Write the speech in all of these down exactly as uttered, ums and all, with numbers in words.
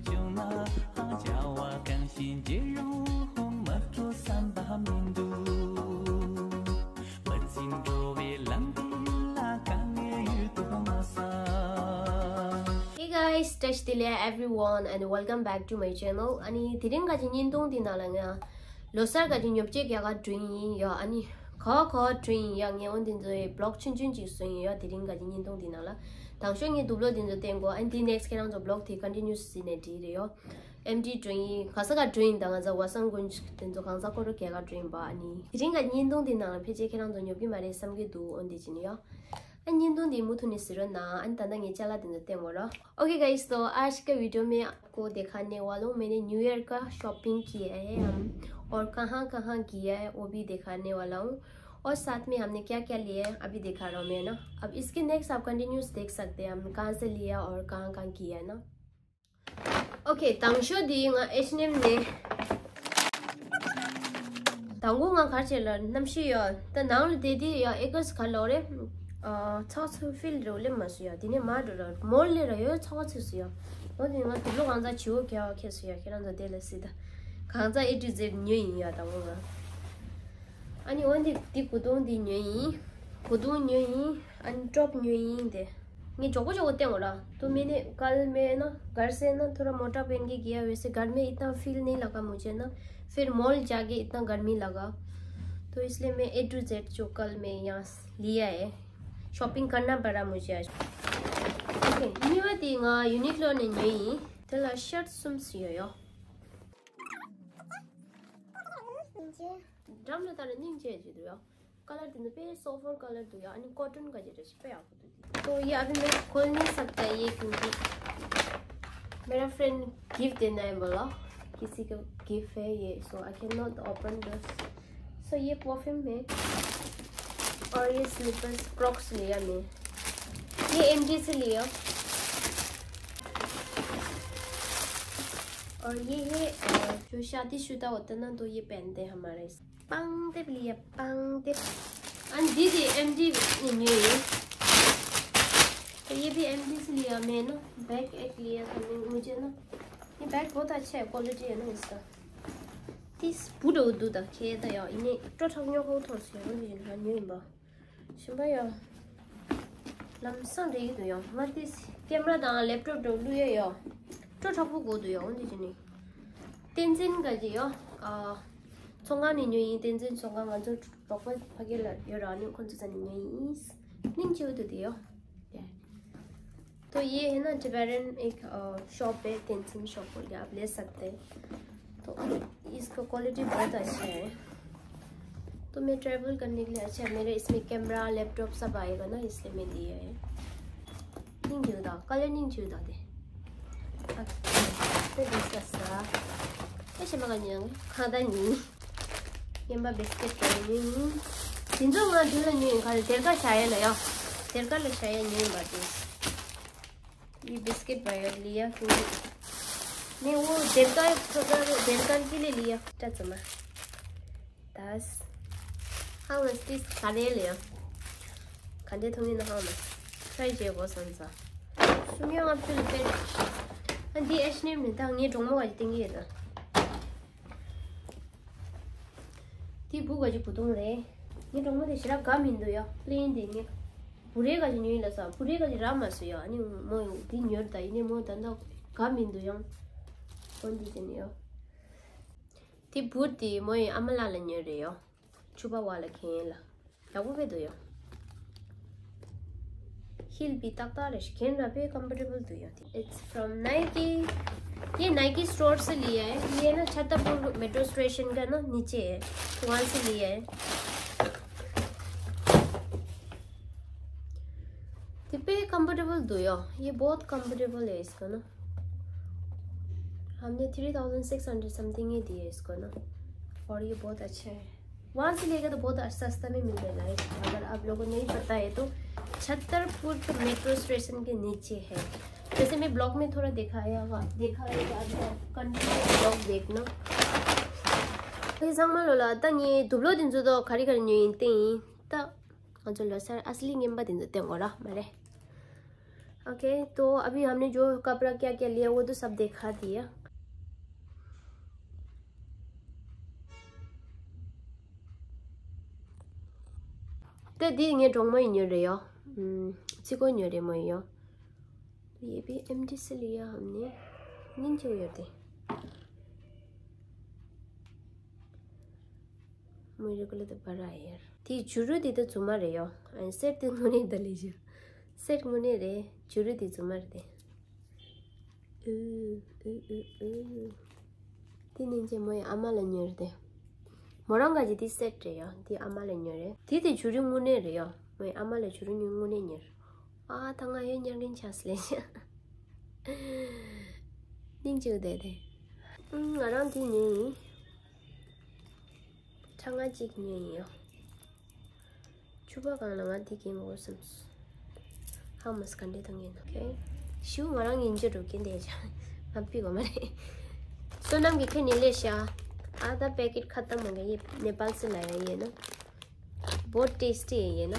བྱུང་ན་བྱ་བ་གང་ཞིག་བྱེད་རུང་མ་འགྲོ་བསམ་པ་མི་འདུག་མ་བྱིན་འགྲོ་བའི་ལམ་འདི་ལ་དཀའ་ངལ་ཡོད་དོ་མ་ཟ། Hey guys, Tashi Delek everyone and welcome back to my channel. ཨ་ནི་དེ་རིང་ག་ཅིག་བརྙན་ཐུང་འདི་ནང་ལ་ང་ལོ་གསར་ག་ཅིག་ཉོ་ཆ་རྒྱག་ག་འགྲོ་ཡིན་ཡ། ཨ་ནི་ག་བ་ག་བ་འགྲོ་ཡིན་ཡ། ངས་འོ་འདི་ཚོའི་vlog ཆུང་ཆུང་ཅིག་བཟོ་ཡིན་ཡ། དེ་རིང་ག་ཅིག་བརྙན་ཐུང་འདི་ནང་ལ། དང་ཤོས་ངས་དུག་ལོག་འདི་ཚོ་བསྟན་གོ། ཨ་ནི་དེ་next ཁྱེད་རང་ཚོ་vlog དེ་continue བྱས་ནས་འགྲིག་རེད་ཡོ། ཨེམ་ཌི་འགྲོ་ཡིན། ག་ས་ག་འགྲོ་ཡིན། ད་ང་ཚོ་ཝ་སང་ཀུན་དེ་ཚོ་གང་ས་ཁོ་ར་རྒྱག་ག་འགྲོ་ཡིན་པ། ཨ་ནི་དེ་རིང་ག་བརྙན་ཐུང་འདི་ནང་ལ་ཕལ་ཆེར་ཁྱེད་རང་ཚོ་ཉོབ་ཀྱི་མ་རེད་བསམ་གྱི་འདུག་འོ་འདི་བྱས་ནས་ཡོ། ཨ་བརྙན་ཐུང་འདི་མུ་མཐུད་ནས་གཟིགས་རོགས་གནང་། ཨ་ནི་ད་ལྟ་ངས་ཅ་ལག་འདི་ཚོ་བསྟན་གོ་ར། okay guys, तो आज का वीडियो में आपको दिखाने वाला हूँ मैंने न्यू ईयर का शॉपिंग किया है हम, और कहाँ कहाँ किया है वो भी दिखाने वाला हूँ, और साथ में हमने क्या क्या लिया है अभी दिखा रहा हूँ मैं ना। अब इसके नेक्स्ट आप कंटिन्यूस देख सकते हैं हम कहाँ से लिया और कहाँ कहाँ किया है ना। ओके, དང་ཤོས་འདི་ང་ཨེཆ་ཨེན་ཨེམ་ནས། དང་པོ་ང་ག་རེ་བྱས་ལ་གནམ་གཤིས་ཡོད། ད་ནང་ལ་བསྡད་དུས་ཡ་ཨེ་གོས་ག་ལོ་རེད། ཨ་ཚགས་ཚུད་ཕིལ་རེད་ལེ་མ་སུ་ཡ། དེ་ནས་མ་འགྲོ་ར་མོལ་ལས་ར་ཡོད་ཚགས་ཚུད་སུ་ཡ། འོ་དེ་ང་དུག་ལོག་གང་ཚ་བྱིའུ་ག་བ་ཁེ་སུ་ཡ། ཁྱེད་རང་ཚོ་དེ་ལ་སི་ད་གང་ཚ་ཨེ་ཊུ་ཛེ་ཌི་ཉོས་ཡིན་ཡ། དང་པོ་ང་། ཨ་ནི་འོ་འདི་འདི་གོས་ཐུང་འདི་ཉོས་ཡིན། གོས་ཐུང་ཉོས་ཡིན། ཨ་ནི་ཊོབ་ཉོས་ཡིན་ཏེ། ངས་མགྱོགས་པོ་མགྱོགས་པོ་བསྟན་འོ་ར། तो मैंने कल मैं ना घर से ना थोड़ा मोटा पहन के गया, वैसे घर में इतना फील नहीं लगा मुझे ना, फिर मॉल जाके इतना गर्मी लगा, तो इसलिए मैं ए टू जेड जो कल मैं यहाँ लिया है, शॉपिंग करना पड़ा मुझे आज। ओके, གཉིས་པ་དེ་ང་ཡུ་ནིག་ལོ་ནས་ཉོས་ཡིན། དེ་ལ་ཤར་གསུམ་ཡོད་ཡོ། འགྲམ་ལ་ལྟ་ན་སྙིང་རྗེ་ཅིག་འདུག་ཡ། ཀ་ལར་དེ་ཚོ་དཔེ་སོ་ཕར་ཀ་ལར་འདུག་ཡ། ཨ་ནི་ཀོ་ཊོན་ག་ཅིག་རེད་ཤག་དཔེ་ཡག་པོ་འདུག་དེ། तो ये अभी मैं खोल नहीं सकता ये क्योंकि मेरा फ्रेंड गिफ्ट देना है बोला, किसी को गिफ्ट है ये, so I cannot open this। So ये परफ्यूम है और ये स्लीपर्स क्रॉक्स लिया मैं, ये एमडी से लिया। और ये है अ, जो शादीशुदा होता है ना, तो ये पहनते हैं हमारे। पांग टेप लिया, पांग टेप। ཨ་འདི་དེ་ཨེམ་ཌི་ནས་ཉོས་ཡིན། तो ये भी एमडी से लिया मैं ना, बैग एक लिया था मैं, मुझे ना ये बैग बहुत अच्छा है, क्वालिटी है ना इसका। ཏིས་བུ་འདྲ་བོ་འདུག་ད་ཁྱེད་ད་ཡ་ཡིན་ནས་སྤྲོ་ཐག་ཉོ་ཁོ་ཐོར་སོང་ཡོང་གི་ཡིན་ན་ཉོས་ཡིན་པ། ཞིམ་པ་ཡ། ལམ་སང་འདྲ་ཡི་འདུག་ཡང་ང་ཏིས་ཀེམ་ར་དང་ལེབ་ཊོབ་འདྲ་བོ་བླུག་ཡ་ཡ། སྤྲོ་ཐག་པོ་དགོས་འདུག་ཡ། འོ་འདི་བྱས་ནས། བསྟན་འཛིན་ག་ཅིག་ཡ། ཨ། ཚོང་ཁང་ནས་ཉོས་ཡིན། བསྟན་འཛིན་ཚོང་ཁང་ང་ཚོ་རོགས་པ་ཕ་གི་ལ་ཡོད་ར། ཨ་ནི་ཁོ་ཚོ་རྩ་ནས་ཉོས་ཡིན། སྙིང་རྗེ་པོ་འདུག་དེ་ཡ། तो ये है ना टिबेटन एक अ, शॉप है, तेंसिन शॉप बोल के आप ले सकते हैं। तो इसका क्वालिटी बहुत अच्छा है। तो मैं ट्रैवल करने के लिए अच्छा है। मेरे इसमें कैमरा, लैपटॉप सब आएगा ना, इसलिए मैं लिया है। ཉིང་ཅིག་དང་ཀ་ལར་ཉིང་ཅིག་དང་དེ། ཨ། དེ་འདྲ་ས་ས། ཨེ་ཤེ་མ་ག་ཉང་ཁ་ད་ཉིང་། ཉན་པ་བིས་ཀེད་དང་ཉིང་། དེ་ཚོ་ང་དེ་ལ་ཉོས་ཡིན། ག་ལ་སྡེར་ཁ་བཞག་ཡ་ལ་ཡ། སྡེར་ཁ་ལ་བཞག་ཡ་ཉོས་ཡིན་པ་དེ། ये बिस्किट बाय लिया क्योंकि मैं वो देवता थोड़ा देवता के लिए लिया। क्या चुमा? दस। हाँ, बस तीस खा ले लिया। खाते थोड़ी ना खाओ ना। ट्राई किया बहुत संसा। सुनियो आप तो पे। हाँ, दी एच नेम नहीं था, ये डोंगो वाली टिंगी है ना। དེ་བུ་ག་ཅིག་བུ་ཐུང་རེད། ངའི་གྲོགས་མོ་དེ་ཞེ་དྲག་དགའ་མི་འདུག་ཡ། པི་ལེན་དེ་ངས་བུ་རེ་ག་ཅིག་ཉོས་ཡིན་ལ་ས། བུ་རེ་ག་ཅིག་རག་མ་སོང་ཡ། ཨ་ནི་མོ་དེ་ཉོས་ད་ཡིན་ནའི་མོ་ད་ལྟ་དགའ་མི་འདུག་ཡང་། འོ་འདི་ཟེར་ནས་ཡ། དེ་བུ་དེ་མོ་ཡི་ཨ་མ་ལགས་ལ་ཉོས་རེད་ཡ། ཕྱུ་པ་བ་ལ་ཁེན་ལ། ཡག་པོ་དཔེ་འདུག་ཡ། ཧིལ་བི་ཏག་ཏག་རེད་ཤག་གྱོན་ན་དཔེ་ཀམ་ཕོར་ཊེ་བལ་འདུག་ཡ། It's from Nike। ये नाइकी स्टोर से लिया है। ये ना छतरपुर मेट्रो स्टेशन का ना नीचे है, वहाँ से लिया है। དེ་དཔེ་ཀམ་ཕོར་ཊེ་བལ་འདུག་ཡ། ये बहुत कंफर्टेबल है इसका ना। हमने three thousand six hundred something ही दिए इसको ना, और ये बहुत अच्छा है। वहाँ से लेकर तो बहुत सस्ता में मिल जाएगा। अगर आप लोगों को नहीं पता है तो छतरपुर मेट्रो स्टेशन के नीचे है। जैसे मैं ब्लॉग में थोड़ा दिखाया हुआ, दिखाया हुआ, आप कंटिन्यू ब्लॉग देखना। ཚང་མ་ལོ་ལ་ད་ངས་དུག་ལོག་དེ་ཚོ་དོ་ག་རེ་ག་རེ་ཉོས་ཡིན་བསྟན་ཡིན། ད་ང་ཚོ་ལོ་གསར་ཨ་སི་ལི་ངན་པ་དེ་ཚོ་བསྟན་དགོས་ར་མ་རེད། ओके, तो अभी हमने जो कपड़ा क्या क्या लिया, वो तो सब दिखा दिया। ད་འདི་ངའི་སྒྲོལ་མ་ཡི་ཉོས་རེད་ཡ། ཚིག་གོ་ཉོས་རེད་མོ་ཡ། ये भी एमडी से लिया हमने। ཉིན་ཅིག་ཡོད་དེ། मुझे को तो बड़ा है यार। དེ་བྱུ་རུ་དེ་ད་རྫུན་མ་རེད་ཡ། ཨན་སེཊ་དེ་དངོས་གནས་ད་ལས་བྱུ། སེཊ་དངོས་གནས་རེད། བྱུ་རུ་དེ་རྫུན་མ་རེད་དེ། ཨུ་ཨུ་ཨུ་ཨུ། དེ་ནི་ཅེ་མོ་ཡི་ཨ་མ་ལ་ཉོས་རེད་དེ། མོ་རང་ག་ཅི་དེ་སེཊ་རེད་ཡ། དེ་ཨ་མ་ལ་ཉོས་རེད། དེ་དེ་བྱུ་རུ་དངོས་གནས་རེད་ཡ། མོ་ཡི་ཨ་མ་ལ་བྱུ་རུ་ཉོས་དངོས་གནས་ཉོས། ཨ་ད་ང་ཡོད་ཉར་གིན་ཆགས་སི་ལས་ཤ། སྙིང་རྗེ་བསྡད་དེ། ང་རང་དེ་ཉོས་ཡིན། ཁྲ་ང་གཅིག་ཉོས་ཡིན་ཡ། ཕྱུ་པ་གང་ལ་ང་དེ་གིན་འོ་བསམས། ཧ་མ་སི་ག་འདྲེ་དང་ཡིན་ནོ་ཁེ། ཞུ་ང་རང་ཡིན་ཅི་རུ་གིན་དེ་ཅ། ང་པི་གོ་མ་རེད། सोनम की खेलने ले शा। आधा पैकेट खत्म हो गया, ये नेपाल से लाया ये ना। बहुत टेस्टी है ये ना।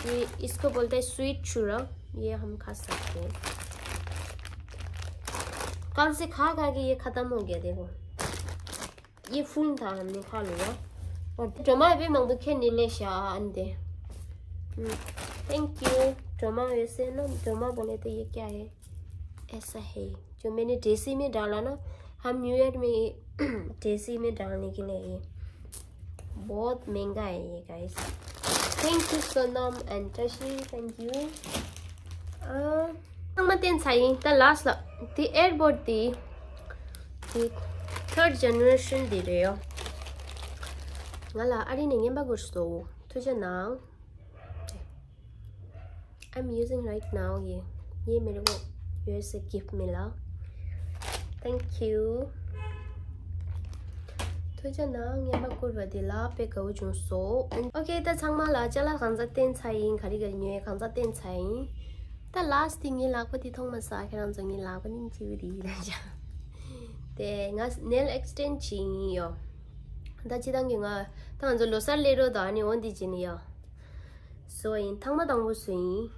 ये इसको बोलते हैं स्वीट छुरा। ये हम खा सकते हैं। कल से खा खा के ये खत्म हो गया, देखो। ये फूल था हमने खा लिया। और ड्रामा भी मांग दो खेलने ले शा अंडे। Thank you. ड्रामा वैसे ना, ड्रामा बोले तो ये क्या है? ऐसा है जो मैंने देसी में डाला ना, हम न्यू ईयर में देसी में डालने के लिए ये बहुत महंगा है ये guys. Thank you Sonam and Tashi, thank you. ཚང་མ་བསྟན་ཚར་ཡིན། ད་ལ་སི་ཊི་ལ་དེ་ཨེར་པོར་ཊི་དེ་དེ་ཐར་ཌི་ཇེ་ནེ་རེ་ཤན་དེ་རེད་ཡོ། ང་ལ་ཨ་རི་ནས་རྔན་པ་བསྐུར་སོང་། ཐུགས་རྗེ་གནང་། I'm using right now ये। ये मेरे को यूएस से गिफ्ट मिला। Thank you. ཐུགས་རྗེ་གནང་། རྔན་པ་བསྐུར་བ་དེ་ལ་དཔེ་དགའ་བོ་བྱུང་སོང་། ཨོ་ཁེ། ད་ཚང་མ་ལ་ཅ་ལག་གང་ཚ་བསྟན་ཚར་ཡིན། ག་རེ་ག་རེ་ཉོས་གང་ཚ་བསྟན་ཚར་ཡིན། ད་ལ་སི་ཊི་དེ་ངའི་ལག་པ་དེ་མཐོང་མ་ས། ཁྱེད་རང་ཚོ་ངའི་ལག་པ་སྙིང་རྗེ་བོ་དེ་ཡིན་ལ་ཡ། དེ་ང་ནེལ་ཨེག་སི་ཊེན་ཌི་བྱེད་ཡིན་ཡོ། ད་སྤྱི་བཏང་གི་ང་ད་ང་ཚོ་ལོ་གསར་སླེབས་རོགས་དང་ཨ་ནི་འོ་འདི་བྱེད་ནི་ཡོ། སོ་ཡིན། ཐེངས་མ་དང་པོ་སུ་ཡིན།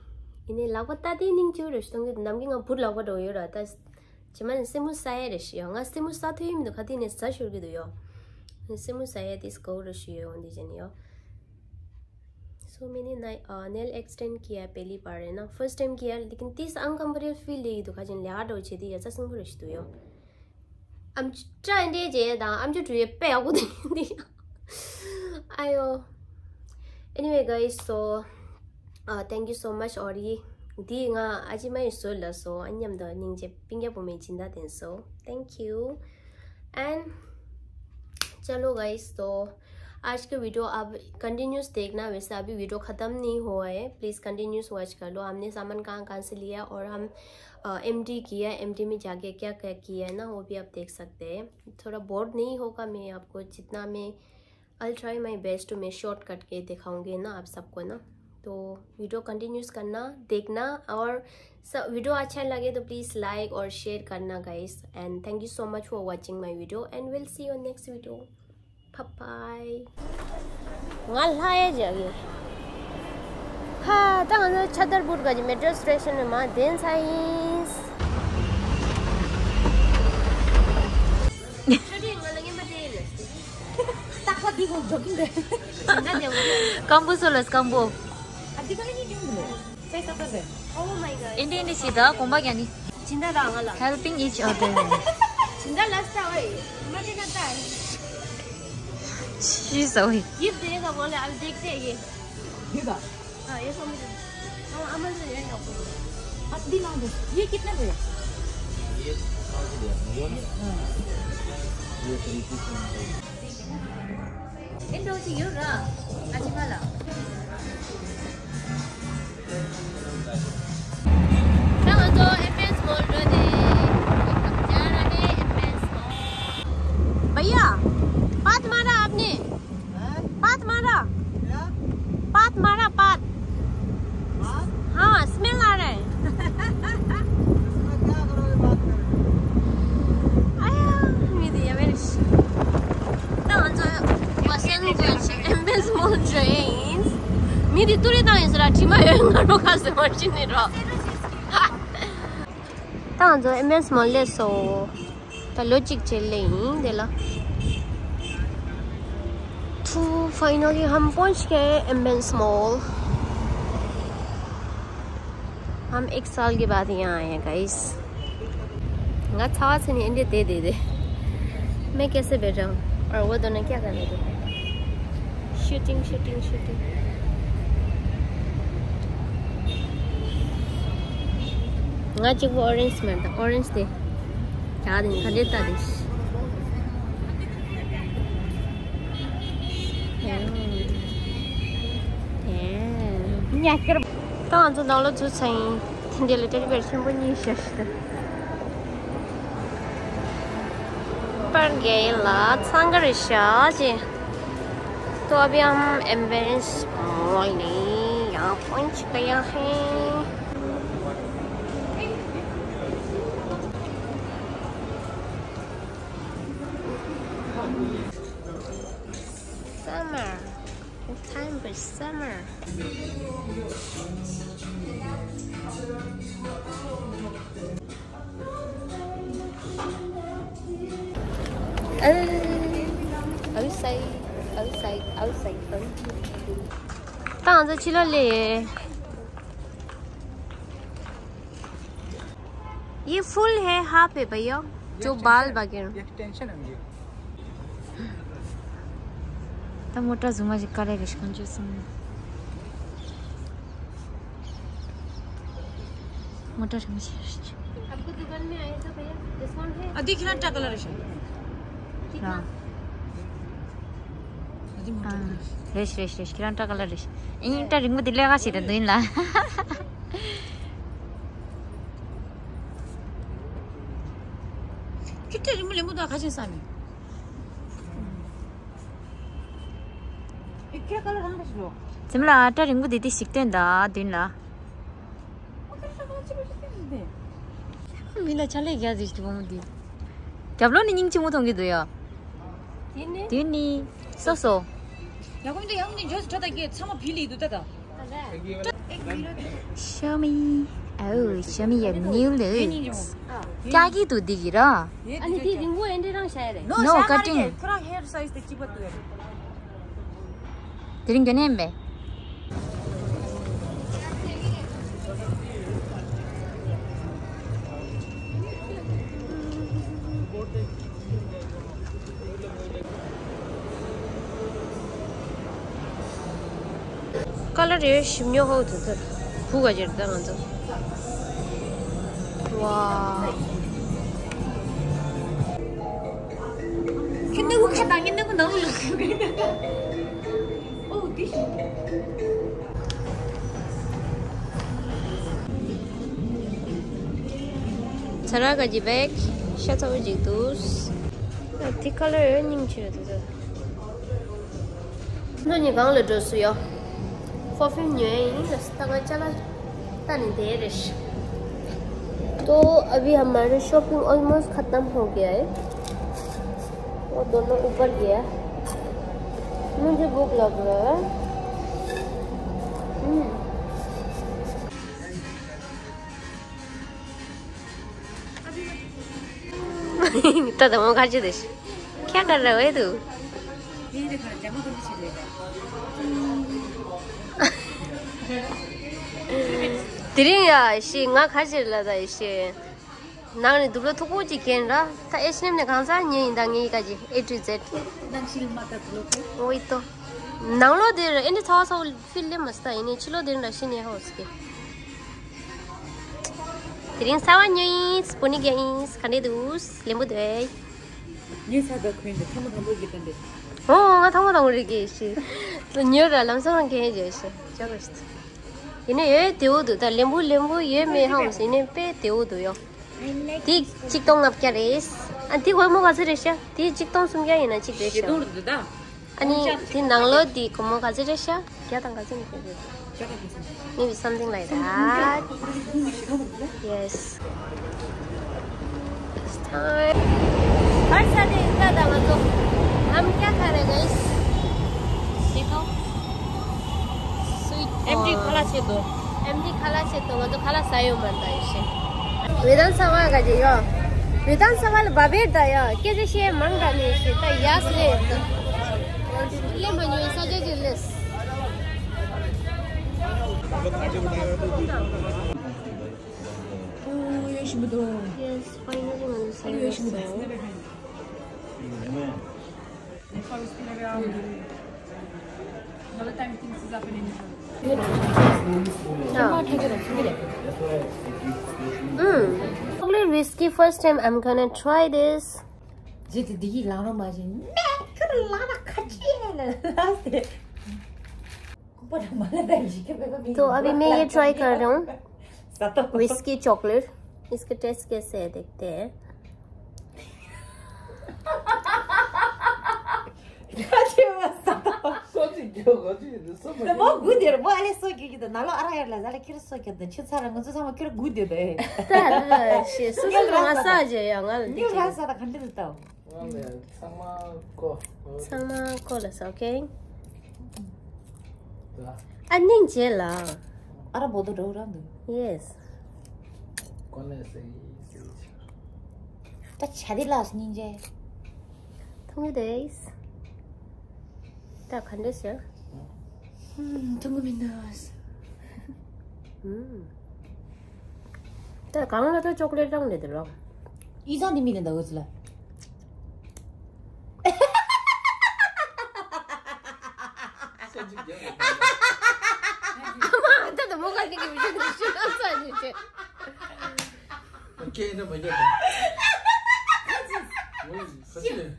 ཡིན་ནའི་ལག་པ་ལྟ་དེ་སྙིང་རྗེ་བོ་རེད་ཞུ་གཏོང་གི་འདུག་ནམ་རྒྱུན་ང་བུ་ལག་པ་འགྲོ་ཡོད་ར། ད་རྗེས་མ་ནས་སེན་མོ་ཟ་ཡ་རེད་ཞུ་ཡོ། ང་སེན་མོ་ཟ་ཐུབ་ཡི་མི་འདུག་ག་དེ་ནས་ཟ་ཤོར་གི་འདུག་ཡོ། སེན་མོ་ཟ་ཡ་དེ་སྐོར་རེ་ཞུ་ཡོ་འོ་འདི་བྱེད་ནི་ཡོ། So मैंने ना- अ, नेल एक्सटेंड किया है पहली बार, है ना, फर्स्ट टाइम किया है, लेकिन तीस अनकंफर्टेबल फील हुई दुखा जिन लिया दो छे दी ऐसा सिंह रश तो यो। I'm trying to जे दा, I'm just ये पे आगो दे दी। आयो। Anyway guys, so uh, thank you so much और ये दी nga aji mai so la so anyam da ning je pingya po me jinda den so. Thank you. And चलो गाइस, तो आज का वीडियो आप कंटिन्यूस देखना। वैसे अभी वीडियो ख़त्म नहीं हुआ है, प्लीज़ कंटिन्यूस वॉच कर लो। हमने सामान कहाँ कहाँ से लिया और हम एमडी किया, एमडी में जाके क्या क्या किया है ना, वो भी आप देख सकते हैं। थोड़ा बोर नहीं होगा, मैं आपको जितना मैं I'll try my best to मैं शॉर्ट कट के दिखाऊंगी ना आप सबको ना। तो वीडियो कंटिन्यूस करना, देखना और स- वीडियो अच्छा लगे तो प्लीज़ लाइक और शेयर करना guys. And thank you so much for watching my video and we'll see you next video. Bye bye. ང་ལྷ་ཡ་ཇག་གི་ཧ། ད་ང་ཚོ་ཆ་དར་བུར་ག་ཅི་མེ་ཊྲོ་སི་ཊེ་ཤན་ནས་མར་བདེན་ཚ་ཡིན། སྐམ་པོ་སོ་ལ་སྐམ་པོ། ཨིན་ཏི་ཨིན་ཏི་ཞིག་ད་གོམ་པ་རྒྱག་ནི། Helping each other. Helping each other. She's so. Give the other one, I'll take the ये। ये का? हाँ, ये समझ। हाँ, अमन से ये ना। अब भी ना दो। ये कितने पे है? ये पाँच सौ दिया, ये ना? हाँ। ये three piece में है। इन दो चीज़ यूँ रहा। अच्छी वाला। ད་ང་ཚོ་ཨེམ་པི་ཨེན་སི་མོལ་འགྲོ་དེ། ཡ་ར་ནི་ཨེམ་པི་ཨེན་སི་མོལ། भैया, पात मारा आपने? पात मारा? क्या? पात मारा, पात। पात? हाँ, स्मेल आ रहा है। इसमें क्या करोगे, बात करोगे? आया, मेरी, या मेरी। ད་ང་ཚོ་ཨེམ་པི་ཨེན་སི་མོལ་འགྲོ་ཡིན། མི་དེ་ཏུ་རེ་བཏང་ཡིན་ཟེར་ར། དྲི་མ་ཡོད་ང་རོ་ཁ་ཟེར་བ་ཅི་ནི་རོ། ང་ཚོ་ཨེམ་བེ་ཨེན་མོལ་སླེབས་སོང་། ད་ལོ་གཅིག་རྗེས་སླེབས་ཡིན་དེ་ལ། तो फाइनली हम पहुंच गए एम एन मॉल। हम एक साल के बाद यहाँ आए हैं गाइस। ང་ཚ་བ་ཚ་ནས་འདི་བསྡད་བསྡད་དེ། मैं कैसे बैठा हूँ और वो दोनों क्या कर रहे थे? Shooting shooting shooting. ང་གཅིག་པོ་ཨོ་རེན་ཇི་མེད་དང་ཨོ་རེན་ཇི་དེ། ད་དེ་ཁ་འདྲེ་ལྟ་དེ། ཉག་ཀར། ད་ང་ཚོ་ནང་ལོགས་ཚུད་ཚར་ཡིན། དེ་འདྲ་ལ་ཏེ་ཌི་བེར་ཆེན་པོ་གཉིས་བཞག་ཤི་ད། པར་རྒྱག་ཡིན་ལ་འཚང་ཁ་རེད་ཤག་ཅེ། तो अभी हम एम एन मॉल नहीं, यहाँ पहुंच गया है। Summer. It's time for summer. Outside, outside, outside. ད་ང་ཚོ་ཕྱི་ལོགས་སླེབས། ये फुल है, हाफ है भैया, जो बाल बाकी हैं। एक्सटेंशन है ये। ད་མོ་ཊ་བཟོ་མ་ཞིག་ག་རེ་རེད་ཤག་ཁོང་ཚོ་གསུམ། མོ་ཊ་རིང་ཞིག་རེད། आपको दुकान में आए तो भैया डिस्काउंट है? ཨ་འདི་ཁྱེད་རང་སྐྲ་ཀ་ལར་རེད་ཤག་ར། ཨ་རེད་ཤག་རེད་ཤག་རེད་ཤག་ཁྱེད་རང་སྐྲ་ཀ་ལར་རེད་ཤག་ཨིན་སྐྲ་རིང་པོ་འདི་ལས་ཀ་བྱེད་དང་འདུག་ཡིན་ལ། ཁྱེད་སྐྲ་རིང་པོ་ལེན་པོ་དང་ཁ་ཆེན་བསམ་མེད། ཚེམ་ལ་སྐྲ་རིང་པོ་འདི་དེ་ཞིག་སྟོན་ད་མདུན་ལ། མི་ལ་ཆ་ལས་རྒྱ་ཟིག་ཏུ་བོང་འདི། རྒྱབ་ལོགས་ནས་སྙིང་རྗེ་མོ་མཐོང་གི་འདུག་ཡ། དེ་ནི། དེ་ནི། སོ་སོ། ཡ་གོ་མི་འདུག་ཡ་གོ་མི་འདུག་ཇོ་སི་ཁྲ་ད་གི་ཚང་མ་བི་ལི་འདུག་ད་ད། Show me. Oh, show me your new looks. ཀྱ་གི་དུ་དི་གི་ར། ཨ་ནི་དེ་རིང་པོ་ཨེ་འདྲ་རང་བྱ་ཡ་རེད། No cutting. ཁོ་རང་ཧེར་སའིཛ་དེ་གཅིག་པ་འདུག་ཡ་རེད། དེ་རིང་ག་ནས་ཡིན་པས། ཀ་ལར་རེ་ཞིམ་ཉོ་ཧོ་དུ་དུ་བུ་ག་ཅེར་ད་ང་ཚོ། ཝ། ཁྱེད་ནུ་བུ་ཁ་དང་ངའི་ནུ་བུ་ནང་ལ། ཨོ་དེ་ཞིག་ཚ་ར་ག་གི་བེག་ཤ་ཚ་བོ་ཅིག་འདུག་དེ་ཁ་ལོ་ཡོད་སྙིང་ཆེ་རེད་དེ་ཚོ། ནོ་ཉི་གང་ལ་འགྲོ་སུ་ཡོད། ཕོར་ཕིམ་ཉོས་ཡིན་ལ་ད་ང་ཅ་ལག་ད་ནི་དེ་རེད། तो अभी हमारी शॉपिंग ऑलमोस्ट खत्म हो गया है। वो दोनों ऊपर गया। मुझे भूख लग रहा है। हम्म। ད་ད་མོ་ཁ་ཅི་དེ། क्या कर रहा है तू? དེ་རིང་ཡ་ཤི་ང་ཁ་ཅི་ལ་ད་ཡ་ཤི། ནང་ནས་དུག་ལོག་མཐུག་པོ་ཅིག་གྱོན་ར། ད་ཨེཆ་ཨེན་ཨེམ་ནས་གང་ཟག་ཉོས་ཡིན་ད་ངའི་ཀ་ཅི་A to Z། ནང་ཤིལ་མ་ད་དུག་ལོག་གི། ཨོ་ཡིན་ཏོ། ནང་ལོགས་དེར་ཨེ་འདྲ་ཚ་བ་ཚ་བོ་ཕིལ་ལེ་མ་སྟ་ཡིན་ནས་ཕྱི་ལོགས་དེར་འདྲ་ཤི་ནས་ཧོ་སི་ཀེ། དེ་རིང་གསར་བ་ཉོས་ཡིན། སྤུ་ནི་རྒྱག་ཡིན། ག་འདྲས་འདུག་ལེན་པོ་འདུག་ཨེ། ངས་ས་ད་གོན་དེ་ཐ་མ་དང་པོ་གི་ད་འདི། ཨོ་ང་ཐ་མ་དང་པོ་རེད་གི་ཤི། ཉོས་ར་ལམ་སང་རང་གན་ཡོད་ཤི། ཅག་རེད། ཡིན་ནས་ཡོད་བདེ་བོ་འདུག་ད་ལེན་པོ་ལེན་པོ་ཡོད་མེད་ཧ་མ་སི་ཡིན་ནས་དཔེ་བདེ་བོ་འདུག་ཡོ། དེ་གཅིག་སྟོང་ལྔ་བརྒྱ་རེད། ཨ་དེ་སྒོར་མོ་ག་ཚོད་རེད་ཤག་དེ་གཅིག་སྟོང་སུམ་བརྒྱ་ཡིན་ན་གཅིག་རེད་ཤག་བཞི་སྟོང་རེད་འདུག་ད། ཨ་ནི་དེ་ནང་ལོགས་དེ་སྒོར་མོ་ག་ཚོད་རེད་ཤག་བརྒྱ་དང་ག་ཚོད་ནས་བརྒྱད་རེད། Maybe something like that. Yes. It's time. हर साल इतना दावा तो हम क्या खा रहे हैं गाइस? देखो। Sweet MD corn. खाला छे दो। एमडी खाला छे दो, मतलब खाला सायो मरता है इसे। བྷི་དྷན་ས་བྷ་ག་ཅི་ཡོད། བྷི་དྷན་ས་བྷ་ལ་བ་བེར་ད་ཡོད། སྐད་ཆ་བཤད་མང་དྲགས་ནས་ཤི་ད་ཡ་སི་ལེ། ལེ་མ་ཉོས་ས་ཆ་ཅིག་ལེས། Yes, finally, ང་ཚོ་ས་ཡོད་སོང་། Chocolate whiskey, first time I'm gonna try this. तो अभी मैं ये ट्राई कर रहा हूँ। Whisky chocolate. इसका टेस्ट कैसे है, देखते हैं। ད་མོ་སྒུག་བསྡད་རེད། མོ་ཨ་ལས་སོ་སྐྱོ་གི་འདུག་ན་ལོ་ཨ་ར་ཡར་ལ་ཟ་ལ་ཁྱེར་སོ་སྐྱོ་འདུག་ཆུ་ཚ་ར་ང་ཚོ་ཚང་མ་ཁྱེར་སྒུག་བསྡད་འདུག་ད་རེད་ཤེས་སུ་སུ་ང་ས་ཇེ་ཡ་ང་ལ་ཉིན་ར་ས་ད་ག་འདྲ་འདུག་ད། ཚང་མ་ཀོ། ཚང་མ་ཀོ་ལ་ས་ཨོ་ཁེ། ཨ་སྙིང་རྗེ་ལ། ཨ་ར་བོ་དོ་འགྲོ་ར་འདུག་ཡེས། ཀོ་ནས་སེ་སེ། ད་ཆ་དེ་ལ་སྙིང་རྗེ། ཐུང་ངུ་དེས། ད་ག་འདྲ་ཟེར། ཐུང་ངུ་མི་འདུག་ད་གང་ལ་ད་ཅོག་ལེ་ཊི་བཏང་ནས་དེ་རོ། ཨི་ཚང་དེ་མི་ལེན་ད་འོ་ཚུ་ལ། ད་ད་མོ་ག་གི་གི་མི་ཤེས་ཤེས་ད་ས་ནི་ཆེ། ཁྱེད་འདྲ་མ་རྒྱབ་དང་། ཁ་ཆེ།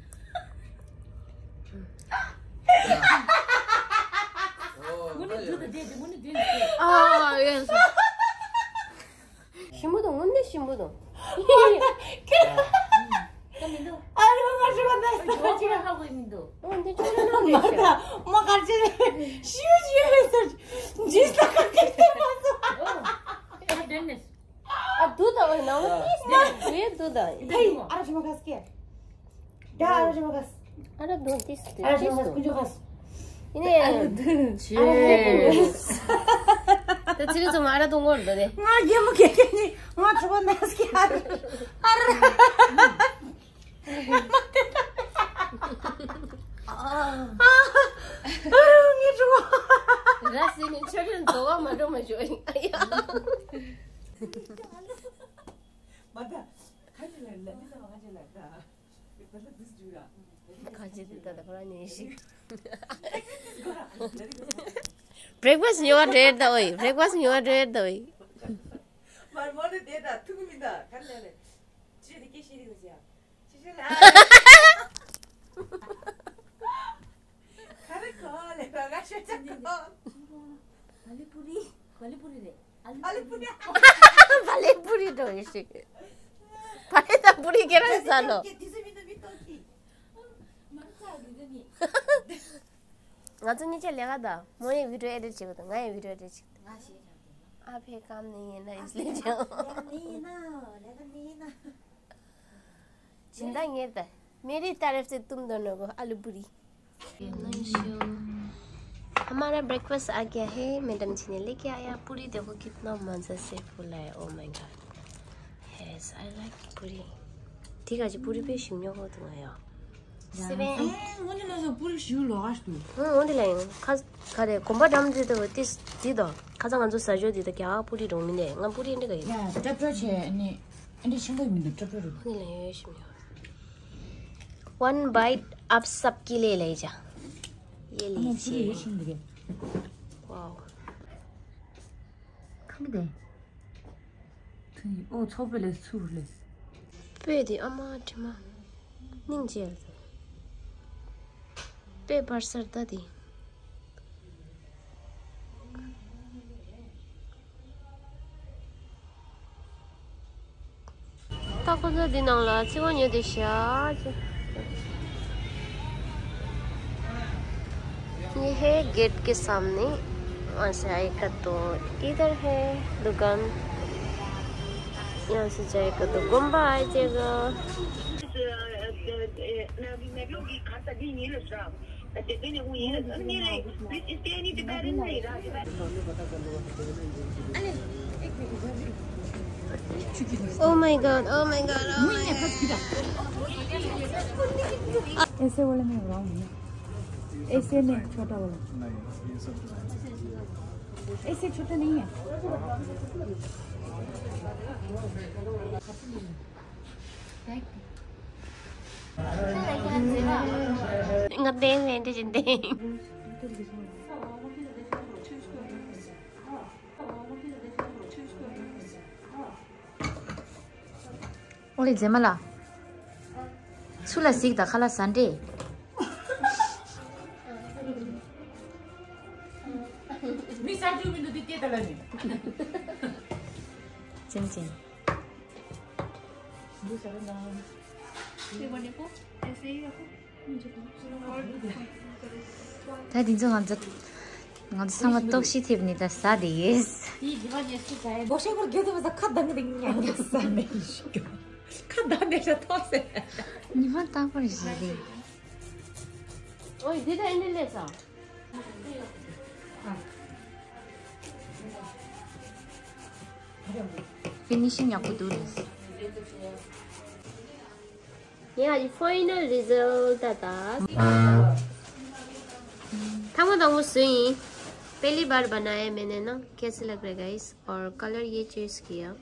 ཨོ། ཨ་ཡེ། ཞིམ་པོ་འདུག་དངོས་གནས་ཞིམ་པོ་འདུག་ད་མི་འདུག་ཨ་རོ་ང་ཞིམ་པོ་འདུག་ཨོ་འདི་ཅོག་ལེ་ཊི་ནང་ནས་ཤོད། མ་གར་ཅི་ཞུ་ཞུ་ཡོད་ཟེར། ཇི་ལྟར་ག་གེ་དེ་མ་སོང་། ཨ་དེ་ནས། ཨ་དུ་ད་འོ་ནང་ལ་ཏིས་ཏིས་དུ་ད། ཕེ་ཨ་ར་ཞིམ་པོ་ག་སྐྱེ། ད་ཨ་ར་ཞིམ་པོ་ག་ཨ་ར་དུ་ཏིས་ཏིས་ཨ་ར་ཞིམ་པོ་ག་ཀུན་སྤྱོད་ག་ཡིན་ནས། ད་ཚེ་རིང་ཚང་མ་ཨ་ར་དུ་ངོར་འདུག་ནས། ང་རྒན་མོ་གེ་གེ་ནི་ང་གྲོགས་པོ་ན་སྐྱ་ཨ་ར། ཨ་ར་ངའི་གྲོགས་པོ། ར་སི་ནི་ཆོས་རིན་འདོ་བ་མ་འགྲོ་མ་ཞོ་ཨ་ཡ། མ་ད་ཁ་ཅིག་ལ་ལ་འདི་ལ་མ་ཁ་ཅིག་ལ་ད། ག་ཅི་དེ་ད་ད་ཁོ་རང་ཉན་ཞིག་བྷི་རེག་ཕ་སི་ཉོ་བ་འགྲོ་ཡར་ད་འོ་ཡི། བྷི་རེག་ཕ་སི་ཉོ་བ་འགྲོ་ཡར་ད་འོ་ཡི། མར་མོ་ནི་དེ་ད་ཐུག་མི་ད་ག་ལེ་ལེ། ཅི་དེ་སྐད་ཤེས་རིག་ཟེར། ཅི་ཤེས་ལ། ག་རེ་གོ་ལེ་ག་ག་ཤོད་ཅག་གོ། བ་ལི་པུ་རི། བ་ལི་པུ་རི་རེད། ཨ་ལི་པུ་རི། བ་ལི་པུ་རི་འགྲོ་ཡི་ཞིག་བ་ལི་དང་པུ་རི་ཁྱེད་རང་ཟ་ལོ། དེ་ཚོ་མི་འདུག་མི་གཏོང་གི། མང་ཚ་གི་གི་ནི། ང་ཚོ་གཉིས་ཆ་ལས་ཀ་དང་མོ་ཡི་བི་ཌིའོ་ཨེ་ཌིཊ་བྱེད་པ་དང་ང་ཡི་བི་ཌིའོ་ཨེ་ཌིཊ་བྱེད་པ་དང་། ང་ཞེས་རང་དེ་ཡིན། ཨ་ཕའི་ཀམ་ནི་ཡིན་ན་ཨིས་ལེ་ཅང་། ལས་ཀ་ནི་ཡིན་ན་ལས་ཀ་ནི་ཡིན་ན། जिंदा नहीं था। मेरी तरफ से तुम दोनों को आलू पूरी। हमारा ब्रेकफास्ट आ गया है। मैडम जी ने लेके आया। पूरी देखो कितना मज़े से फूला है। Oh my God। Yes, I like पूरी। ठीक है जी, पूरी पे शिमला हो तो आया। सिर्फ ཨེ། འོན་ཏེ་ལ་སོ་པུ་རི་ཞུ་ལོ་ཨ་ཤ་དུ། ཧུང་འོན་ཏེ་ལ་ཡང་ཁ་ཁ་རེ་གོམ་པ་འགྲམ་དེ་དུ་ཏིས་དེ་དང་ཁ་ཚ་ང་ཚོ་ཟ་ཞོ་དེ་དང་རྒྱ་པུ་རི་རོང་མི་ནས་ང་པུ་རི་འདི་ག་ཡིན། ཡ་ཏྲ་ཏྲ་བྱས་ནི་ཨ་འདི་ཆེན་པོ་མི་འདུག་ཏྲ་ཏྲ་རུ། ཧུང་ལ་ཡོད་ཤིམ་ཡོད། One bite आप सबके लिए ले जा। ये ཨ་ནི་པུ་རི་ཡོད་ལི་ཅི། ཤིམ་འདི་ག Wow། ཁམ་དེ། ཐུང་ཡི་ཨོ་ཚོགས་པའི་ལས་ཚུར་ལས། སྤོས་དེ་ཨ་མ་དྲི་མ། སྙིང་རྗེ་ལ་ཚོ། སྤོས་སྤར་སར་ལྟ་དེ། ད་ཁོ་ཚོ་འདི་ནང་ལ་ཚིག་བ་ཉོས་ཏེ་བཞག་ཅིག ये है गेट के सामने। वहाँ से आएगा तो इधर है दुकान। यहाँ से जाएगा तो गुम्बा आ जाएगा। Oh my god, oh my god, oh my god. ऐसे वाला में ब्राउन है। ऐसे में छोटा वाला। ऐसे छोटा नहीं है। ང་བསྟན་མེད་འདི་བཞིན་བསྟན། ཨོ་ལེ་མཛེས་མ་ལགས། ཚུར་ལ་གཟིགས་དང་ཁ་ལག་ཟ་འདྲེ། མི་ས་རྒྱུ་མི་འདུག་འདི་སྐད་ད་ལ་ནི། ཅིང་ཅིང་། འདི་ས་ར་ན། ད་དེ་ཚོ་ང་ཚོ་ང་ཚོ་ཚང་མ་ལྟོགས་ཤི་ཐེབས་ནས་ད་ཟ་བསྡད་ཡོད། སྒོ་ཤེས་སྐོར་རྒྱུ་དེ་བ་ཟ་ཁ་གདངས་གདིང་ཉག་ཉག་ཟ་ནས་ཤི་རྒྱུ། ཁ་གདངས་ནས་ཤ་ཐོག་ཟེར། ཉི་མ་རྟག་པར་བཞེས་རེད། ཨོ་འདི་ད་ཨེ་འདྲ་ལས་ས། ཕི་ནི་ཤིང་ཡག་པོ་འདུག་རེད། ཡ་ཡི་ཕའི་ནལ་རི་ཛལ་ཊི་ད་ད། ཐ་མ་དང་པོ་བཟོས་ཡིན། पहली बार बनाया है मैंने ना, कैसे लग रहा है गाइस? और कलर ये चूज किया।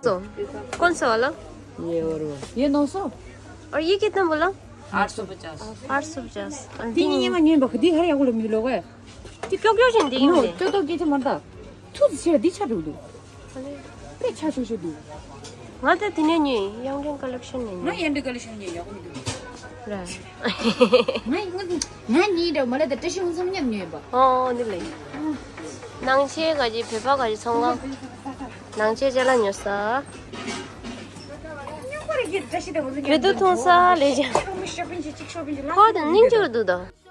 सौ। कौन सा वाला? ये और वो। ये नौ सौ। और ये कितना बोला? आठ सौ पचास। आठ सौ पचास। ཏི་ནི་ཉི་མ་ཉོས་པ་ཁ་འདི་ཧ་ཡག་པོ་ལ་མི་ལོ་གས། ཏི་ཀྱོག་ཀྱོག་ཅན་འདི་ཡིན་ནོ་ནི། ཏོ་ཏོ་གི་ཏི་མར་ད། ཐུ་ཙི་ཆེ་འདི་ཆ་འགྲོ་འདུག་དཔེ་ཆ་ཆུང་ཆུང་འདུག་ང་ད་དེ་ནས་ཉོས་ཡང་ཀྲེན་ཀ་ལེག་ཤན་ནས་ང་ཉོས། ཡང་ཀྲེན་ཀ་ལེག་ཤན་ཉོས་ཡག་པོ་མི་འདུག་ར། ང་ང་ང་གཉིས་འདྲ་མ་ལ་ད་བཀྲ་ཤིས་ཧུང་མཚམས་མཉམ་ཉོས་པ། ཨོ་འདི་ལས། ནང་ཆེ་ག་ཅི་བོད་པ་ག་ཅི་ཚོང་ཁང་། ནང་ཆེ་ཅ་ལག་ཉོ་ས། བོད་དུ་ཐོང་ས་ལས་ཀྱང་ཁོ་དང་སྙིང་རྗེ་པོ་འདུག་ད།